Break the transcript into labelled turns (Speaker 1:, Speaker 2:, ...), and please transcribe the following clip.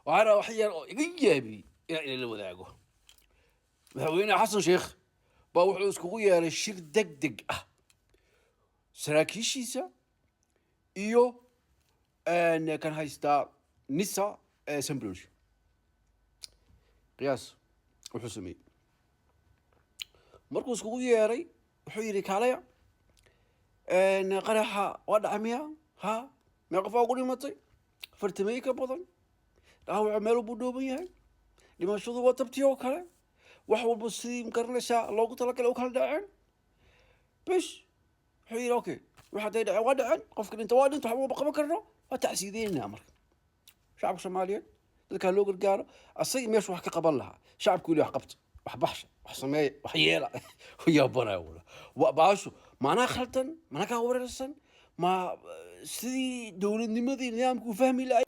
Speaker 1: Waxaan rabaa wax yar oo iga yaabiyey inaan idinla wadaago. Madaxweyne Xasan Sheekh baa wuxuu iskugu yeeray shir deg deg ah saraakiishiisa iyo kan haystaa NISA ee Sanbalooshe. Qiyaas wuxuu sameeyey markuu iskugu yeeray. Wuxuu yidhi, "Kaalaya, qaraxa waa dhacay miya? Ha, mee qof aa ugu dhimatay? 40 ka badan. Dhaawaca meel buu dhooban yahay. Dhimashadu waa tabtii oo kale. Wax walba sidii magaranaysaa loogu talagalay u kala dhaceen." Bes, wuxuu yidhi, "Okay, wax hadday dhaceen waa dhaceen. Qofka dhinta waa dhinta, waxba ma qaban karno. Waa tacsiideynaa. Marka shacabka Soomaaliyeed, dadkaa loo gargaaro." Asagii meeshu wax ka qaban lahaa, shacabku weli wax qabta, wax baxsha, wax sameeya, wax yeela. Yaabanaya wala wa baashu maanaa khaldan, manaa kaa wareersan, ma sidii dowladnimadii nidaamku fahmi lahay.